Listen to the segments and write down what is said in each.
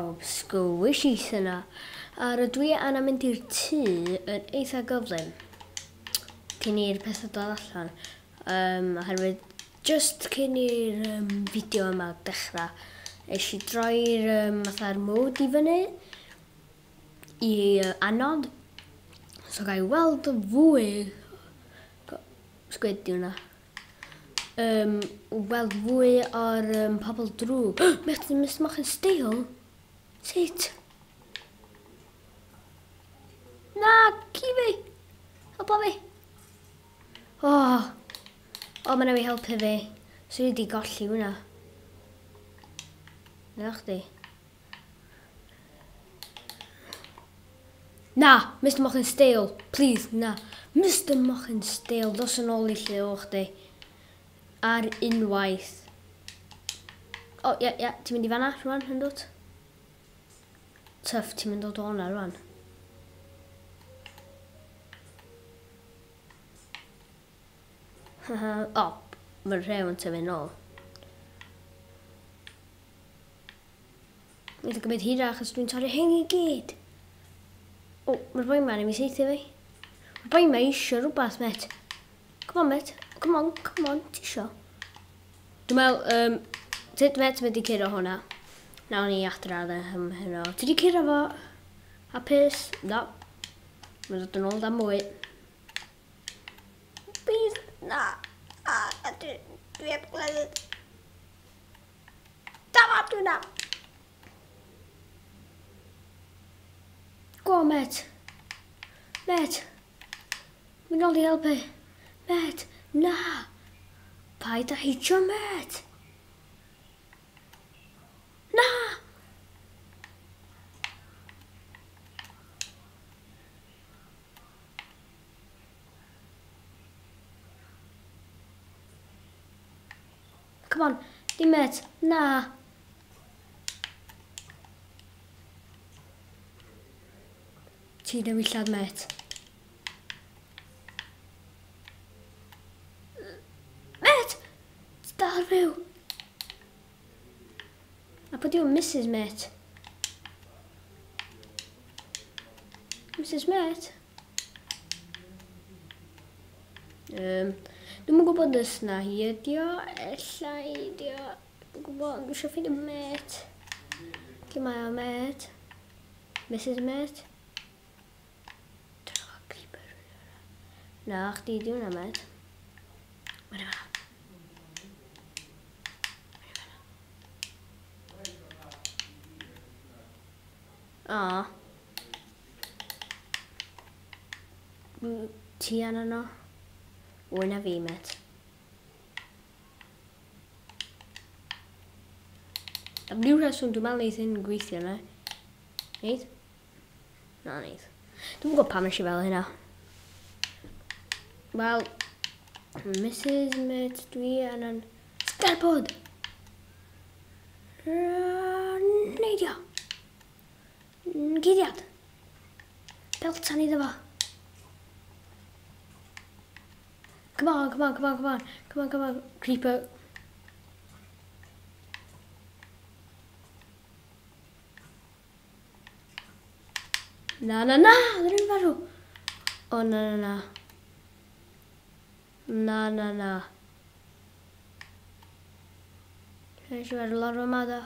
pawb, Squishies yna. A rydw i anna mynd i'r tŷ yn eitha gyflym. Cyn i'r pethau dod allan. Oherwydd just cyn i'r fideo yma dechrau, es i droi'r fatha'r mode i fyny i anodd. So ga i weld fwy. Squid di hwnna. Weld fwy o'r pobl drwg. Mr. Mr. Mochyn Stale? Sut? Na, ci fi! Helpa fi! Oh, oh, mae'n newid helpu fi. Swn i wedi golli hwnna. Na chdi. Na, Mr. Mochyn Stale, please, na. Mr. Mochyn Stale, dos yn ôl i lle o chdi. Ar unwaith. O, ia, ia, ti'n mynd i fanna rwan, yn dod? Tyff, ti'n mynd dod o hwnna rwan. O, mae'r rhew yn tyfu nôl. Mae'n gymryd hirach achos dwi'n torri hyn i gyd. O, mae'r boi ma'n i saethu fi. Mae'r boi ma isio rhywbeth, met. Come on, met. Come on, come on, ti isio? Dwi'n meddwl, sut met wedi curo hwnna? Nawn ni adra dde am hynno. Ti wedi curo fo? Hapus? Na. Mae'n dod yn ôl da mwy. Please, na. A, dwi heb glefyd. Dama, dwi'n na. Go on, met. Met. Mae'n ôl i helpu. Met, na. Paid â hitio, met. Na! Come on, dim met, na. Ti newid lladd, met. Met! Ti dal ar fyw. A pwy di o Mrs Met? Mrs Met? Dwi'm yn gwybod os na hi ydi o, ella hi ydi o. Dwi'm yn gwybod, dwi eisiau ffeindio Met. Lle mae o, Met? Mrs Met? Dyna fo, creeper. Na, chdi di hwnna, Met. Mae'n fanna. O. Ti arno no? Fwy na fi, met. Am ryw reswm, dwi'n meddwl neith hyn gweithio na. Neith? Na, neith. Dwi'n gwybod pam nes i fel hynna. Wel, Mrs Met, dwi angen sgarbod! Neidio! Guddiad! Beltan iddo fo! Come on, come on, come on, come on, come on, come on, creeper. Na, na, na, ddyn nhw'n farw. O, na, na, na. Na, na, na. Dwi'n eisiau farw lawr yma, da.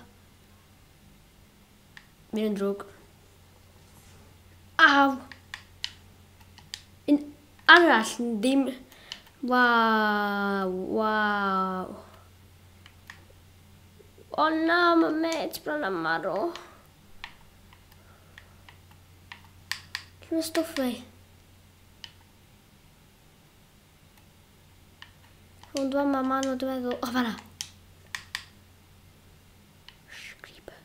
Mae'n yn drwg. Aw! Un arall ddim... Waw, waw. O na, mae met bron am marw. Lle mae stwff fi? Rownd fama ma nhw, dwi'n meddwl. O, fanna! Shh, creeper.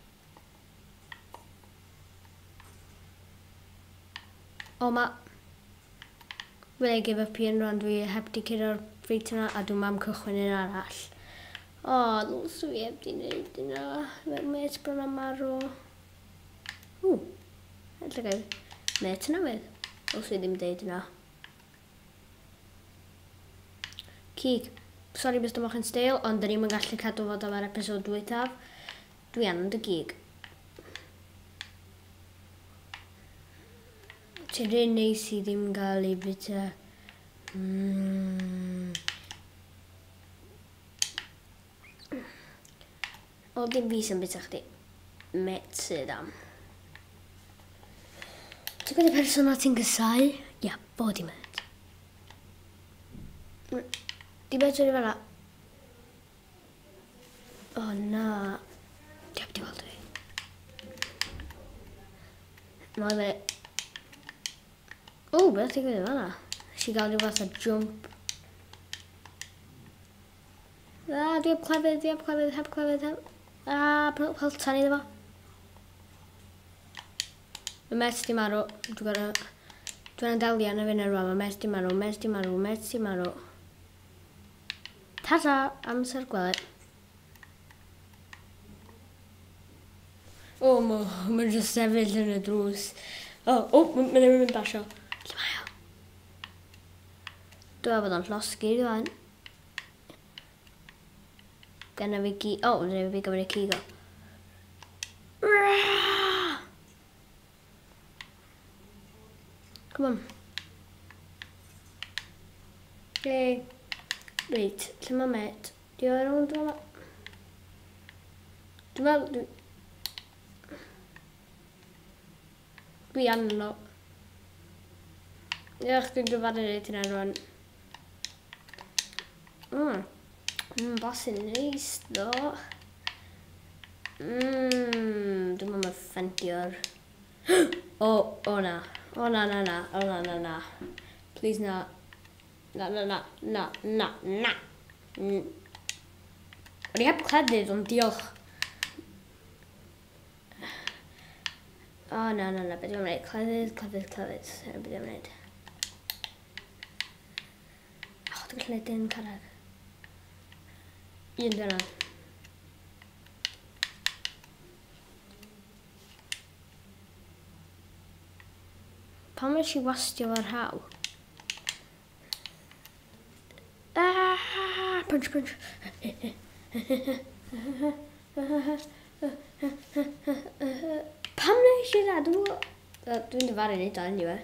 O, ma... Wel, I give up i yn rhan, dwi heb di curo'r ffeit yna a dwi'n mam cychwyn un arall. O, ddylswn fi heb di wneud yna. Mae met bron am marw. Ww, ella gael met newydd. Ddylswn i ddim deud yna. Cig. Sorry Mr Mochyn Stale, ond dyn ni'n gallu cadw fod o'r episod dwythaf. Dwi angen dy gig. Ti'n rhy neis i ddim gael ei bita. O, dim fi sy'n bita chdi. Met sydd am. Ti'n gwybod y person na ti'n gysau? Ia, bod i met. Di met o'n i fan'na? O na. Diolch di weld fi. Mae fe... O, beth ti'n gwybod fan'na? Nes i gael rhyw fath o jump. Ah, dwi heb clefyd, dwi heb clefyd, heb clefyd, heb... Ah, peltan iddo fo. Mae met di marw. Dwi'n gorau... Dwi'n delio arno fi rwan. Mae met di marw, met di marw, met di marw. Tata, amser gwely. O, mae'n just sefyll yn y drws. O, mae'n mynd basio. Lle mae o? Dwi'n meddwl bod o'n llosgi rwan. Genna fi gi... O, dyna fi gymryd cig o. Come on. Yay. Reit, lle mae met? Di o rownd fel? Dwi'n meddwl... Dwi arno. Iach, dwi'n dyfaru neud hynna rwan. Bosyn neis, ddo. Dwi'n meddwl mae ffendio'r... O, o na. O na, na, na. O na, na, na. Please na. Na, na, na. Na, na, na. O'n i heb clefyd, ond diolch. O na, na, na. Beth dwi'n gwneud? Clefyd, clefyd, clefyd. Beth dwi'n gwneud? O, dwi'n gallu gwneud dim carreg. Un dyna. Pam nes i wastio fo'r rhaw? Ah, punch, punch. Pam nes i dda? Dwi'n dyfaru neud o anyway.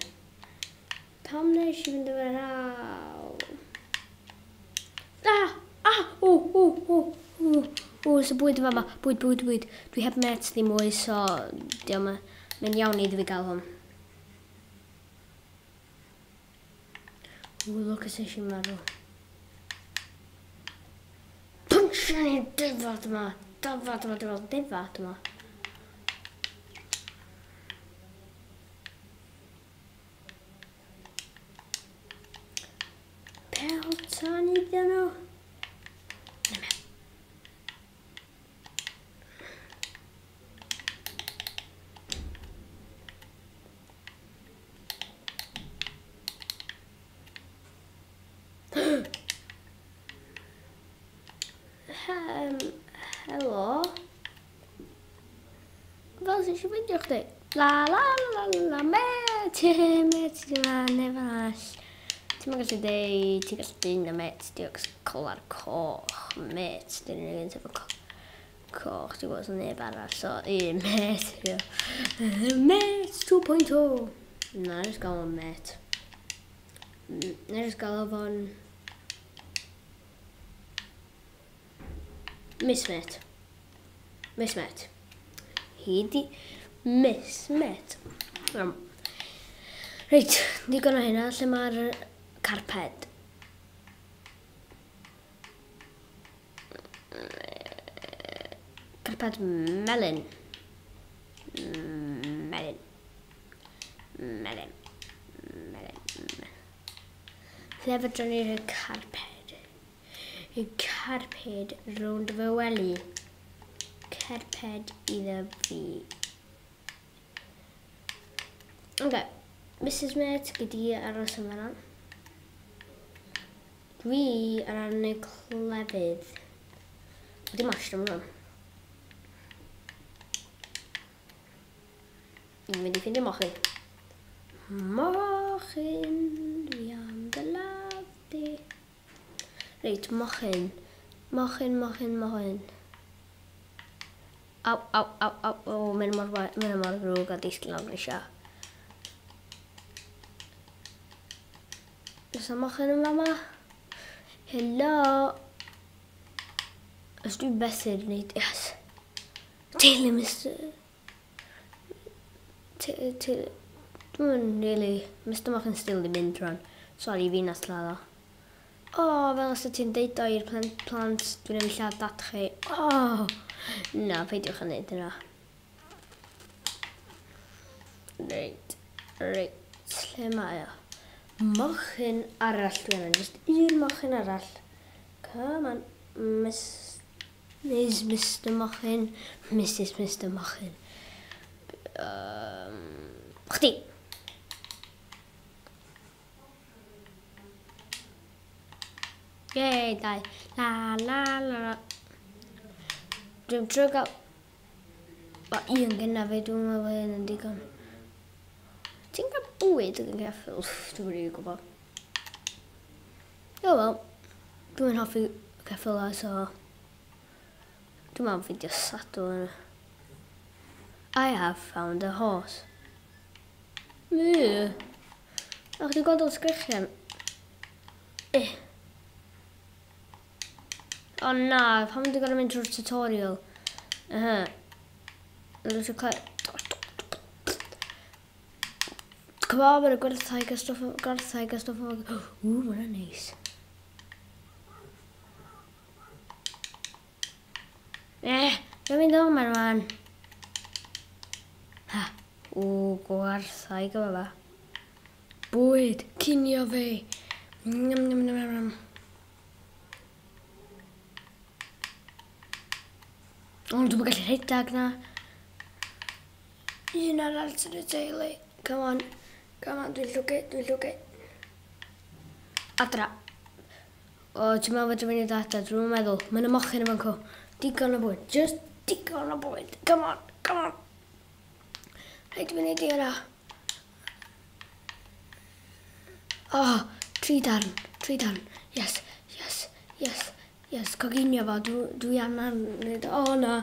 Pam nes i fynd efo'r rhaw? Ah! Ah! O! O! O! O! O! So bwyd yn fama. Bwyd, bwyd, bwyd. Dwi heb met ddim mwy, so... Diolch, mae'n iawn iddo fi gael hwn. O, look, as eisiau marw. Punch yn i'r defad yma. Defad yma, defad, defad yma. Peltan iddyn nhw. Helo. Fel sy'n eisiau feindio chdi? La la la la la met, met, ti'n neb arall. Ti'n gallu deud, ti'n gallu deud na met, diolch colar coch, met, dyn ni'n gyntaf efo coch, ti'n gwybod neb arall, so un met, met 2.0. Na, jyst gael o'n met. Na, jyst gael o'n Miss Met. Miss Met. Hi di Miss Met. Reit, digon o hynna, lle mae'r carped? Carped melyn. Melyn. Melyn. Melyn. Lle fedrwn ni rhoi carped? Y carped rownd fy wely. Carped iddo fi. Ok, Mrs Met, gyda aros yn fan'na. Dwi ar arnu clefydd. Dim mushroom rwan. Dwi'n mynd i ffindio mochyn. Mochyn, dwi am dy ladd di. Reit, mochyn. Mochyn, mochyn, mochyn. Aw, aw, aw, aw, o, mae'n mor ddrwg a disgyn lawr grisiau. Oes na mochyn yn fama? Helo! Os dwi'n methu wneud... Yes! Teulu Mr... Dwi'n really... Mr Mochyn still di mynd rwan. Sorry, fi nath lladd o. O, fel os ti'n deud o i'r plant, dwi'n mynd lladd dad chi. O! Na, peidiwch yn neud yna. Reit, lle mae o? Mochyn arall dwi angen, just un mochyn arall. Come on, Miss, Mr Mochyn, Mrs Mr Mochyn. Chdi! Yay, dau. La, la, la, la. Dwi'n trio gael... O, un gynna fi, dwi'n meddwl hyn yn digon. Ti'n cael bwyd yn ceffyl? Dwi'n rili gwybod. O wel, dwi'n hoffi ceffylau, so... Dwi'n meddwl fideo sadw yna. I have found a horse. Mmm. O, chdi'n gweld o'n sgrechian? Eh. O na, pam dwi'n gorfod mynd trwy'r tutorial? Aha. Dwi'n eisiau cael... Come on, mae'n gwartheg a stwff, gwartheg a stwff. Ww, mae'n neis. Eh, dwi'n mynd o'n ma'n rwan. Ha, ww, gwartheg yma fa. Bwyd, cinio fi. Njam, njam, njam, njam. O, dwi'n gallu rhedeg na. Un arall sy'n y teulu. Come on, come on, dwi'n llwgu, dwi'n llwgu. Adra. O, ti'n meddwl fod dwi'n mynd i adra, dwi'n meddwl. Mae'n ymochin yma'n co. Digon o bwyd, just digon o bwyd. Come on, come on. Rhaid i fi wneud i yna. O, 3 darn, 3 darn. Yes, yes, yes. Yes, coginio fo, dwi angen wneud, o na,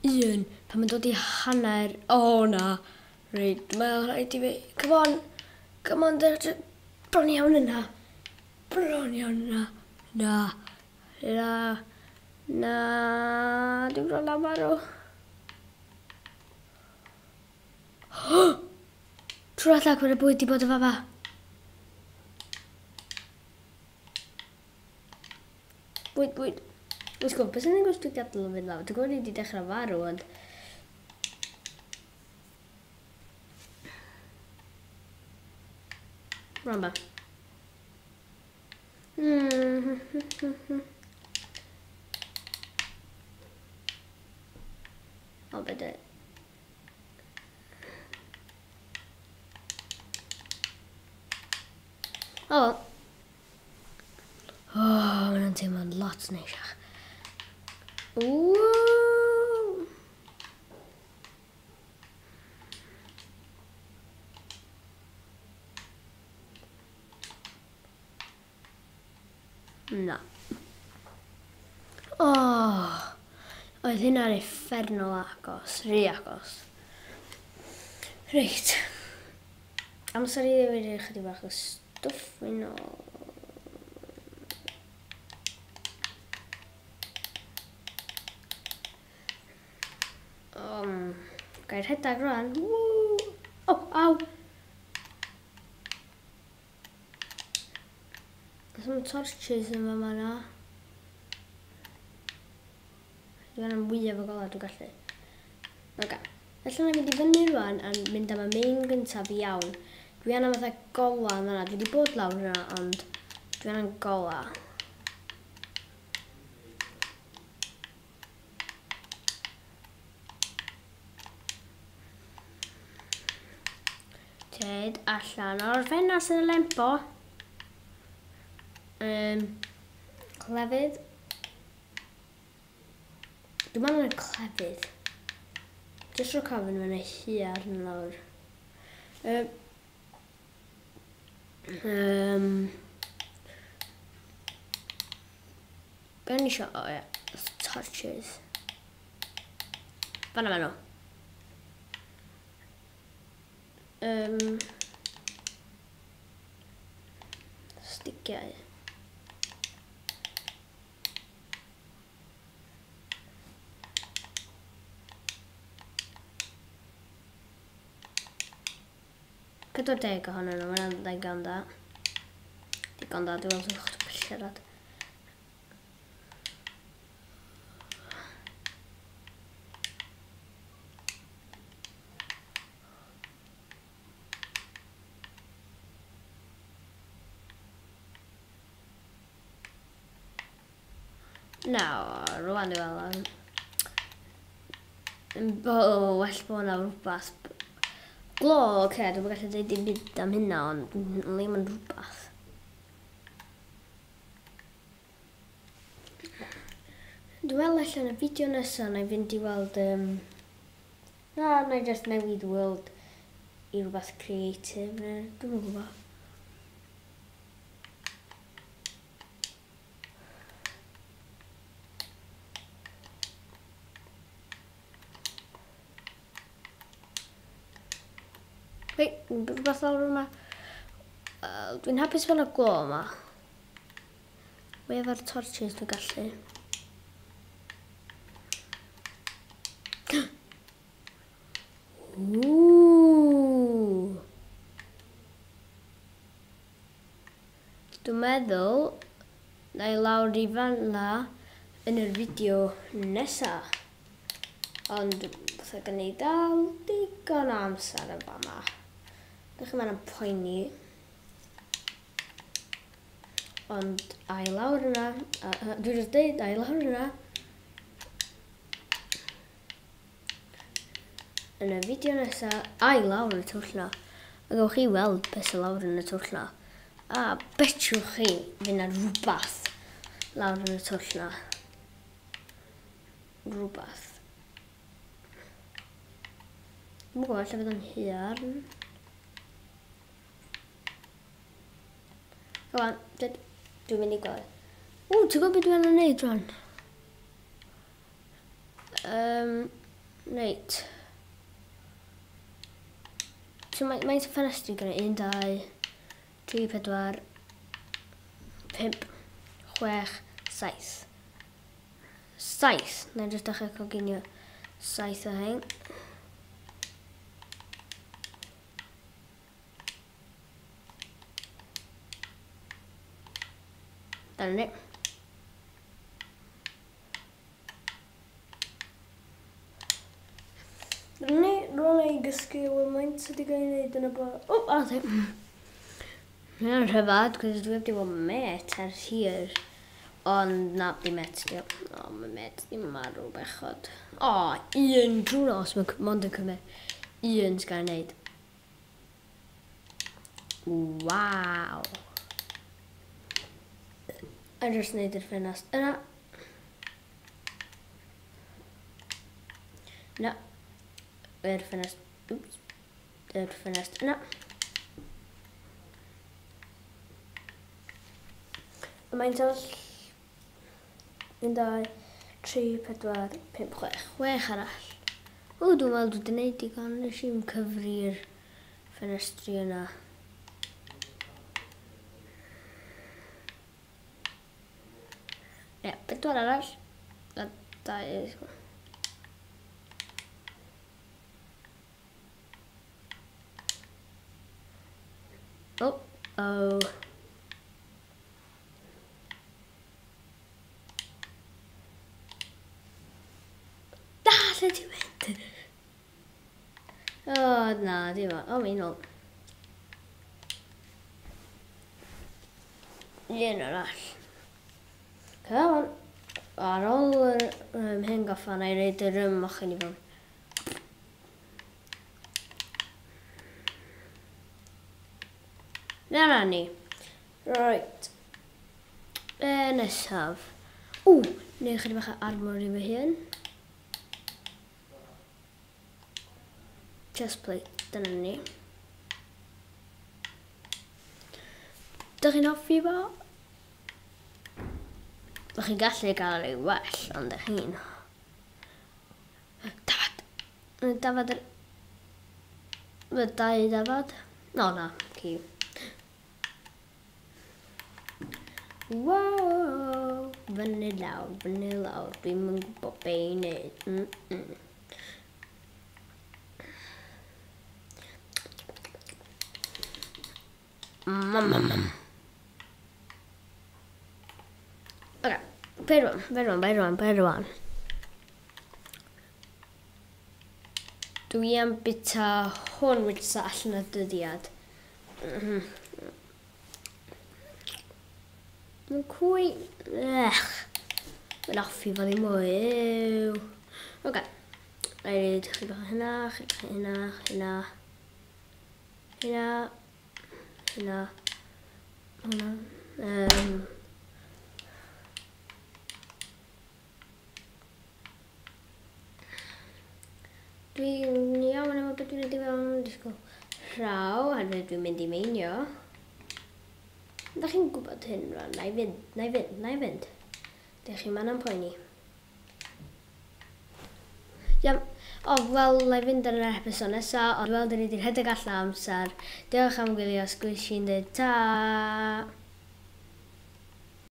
un, pan mae'n dod i hanner, o na, reit, mae'n rhaid i fi, come on, come on, bron iawn yna, bron iawn yna, na, na, na, dwi'n bron am marw. Trwy allan, mae'r bwyd di bod yn fama. Bwyd, bwyd. Let's go. Beth sy'n gwrs dwi'n gadael yn fynd lawr? Dwi'n gwybod ni wedi dechrau farw, ond... Rwan ba. O, be dwi... O. O, mae'n teimlo'n lot neisiach. Ww! Na. O! Oedd hynna'n uffernol agos, rhy agos. Reit. Amser i ddewis chydig bach o stwff yn ôl. Gael rhedeg rwan. Woo! O, aw! Oes am torches yn fama na. Dwi'n am fwyaf o golau dwi'n gallu. Oce. Felly na mynd i fyny rwan a mynd am y main gyntaf iawn. Dwi angen fatha gola yn fan'na. Dwi wedi bod lawr yna, ond dwi angen gola. Ted allan o'r ffenast yn y lempo. Clefyd. Dwi'n meddwl yn clefyd. Jyst rho cofyn mae'n ei hiar yn lawr. Gan i isio, o ie, torches. Fan'na maen nhw. Stick. Dreigiau. 40 ohonyn nhw, mae'n ddigon da. Digon da, dwi'n meddwl chdi siarad. Na, rwan dwi'n meddwl. O, well bod yna rhywbeth. Glo, oce, okay, dwi'n gallu dweud dim byd am hynna, ond ddim yn rhywbeth. Dwi'n meddwl allan y fideo nesaf na i fynd i weld... Na, na i just newid world i rhywbeth creative, neu dwi'n yn gwybod. Hei, rhywbeth lawr yma. Dwi'n hapus fel y glo yma. Mwy efo'r torches dwi'n gallu. Ooh. Dwi'n meddwl na i lawr i fan'na yn yr fideo nesa. Ond fatha gen i dal digon o amser yn fama. Dych chi'n mynd poeni. Ond a i lawr yna, dwi'n just deud a i lawr yna. Yn y fideo nesa, a i lawr y twll na. A gewch chi weld beth sy'n lawr yn y twll na. A betiwch chi fynd na rhywbeth lawr yn y twll na. Rhywbeth. Dwi'n gwybod, lle fydd o'n hiarn. Go on, dwi'n mynd i gweld. O, ti'n gwybod beth dwi'n gwneud rwan? Reit. So mae o ffenestri gyda 1, 2, 3, 4, 5, 6, 7. 7. Na i jyst dechrau coginio 7 o hein. Dyna ni. Dyna ni, rwan i gysgu o maint sydd wedi cael ei wneud yn y bore. O, a ti. Mae'n rhyfedd, cos dwi wedi bod met ers hir. Ond na, di met, di. O, mae met ddim marw bechod. O, un drwnos, mae mond yn cymryd un sy'n gael ei wneud. Waw. A jyst wneud yr ffenast yna. Na. Yr ffenast. Oops. Yr ffenast yna. Y maint arall. 1, 2, 3, 4, 5, 6. 6 arall. O, dwi'n meddwl dwi wedi gwneud digon. Nes i'm cyfri'r ffenestri yna. Ie, 4 arall. A 2. Oh, oh. Da, lle ti'n mynd? O, na, dim o. O, mi'n ôl. Un arall. Come on. Ar ôl yr hyn goffa, na i reid yr mochyn i fewn. Dyna ni. Right. Nesaf. O, neu chydig bach o armor i fy hun. Chest plate, dyna ni. Dych chi'n hoffi fo? Dych chi'n gallu gael ei well, ond dych chi'n... Dafad! Dafad yr... Y dau dafad? No, na, ci. Wow! Fyny lawr, fyny lawr. Dwi'm yn gwybod be i wneud. Mam, mam, mam. Oce, be rwan, be rwan, be rwan, be rwan. Dwi am bita hwn wedi sa allan y dyddiad. Mae'n cwy... Ech. Mae'n offi fo ddim mwy. Ew. Oce. Na i wneud chydig bach o hynna, chydig bach o hynna, hynna. Hynna. Hynna. Hwnna. Dwi'n iawn efo beth dwi'n neud i fewn, disgwyl rhaw, oherwydd dwi'n mynd i meinio. Ydych chi'n gwybod hyn rwan, na i fynd, na i fynd, na i fynd. Dych chi'n man am poeni. Iawn, o, wel, na i fynd ar yr episod nesaf, ond wel, dyn ni wedi rhedeg allan amser. Diolch am gwylio, Squishy'n dweud ta!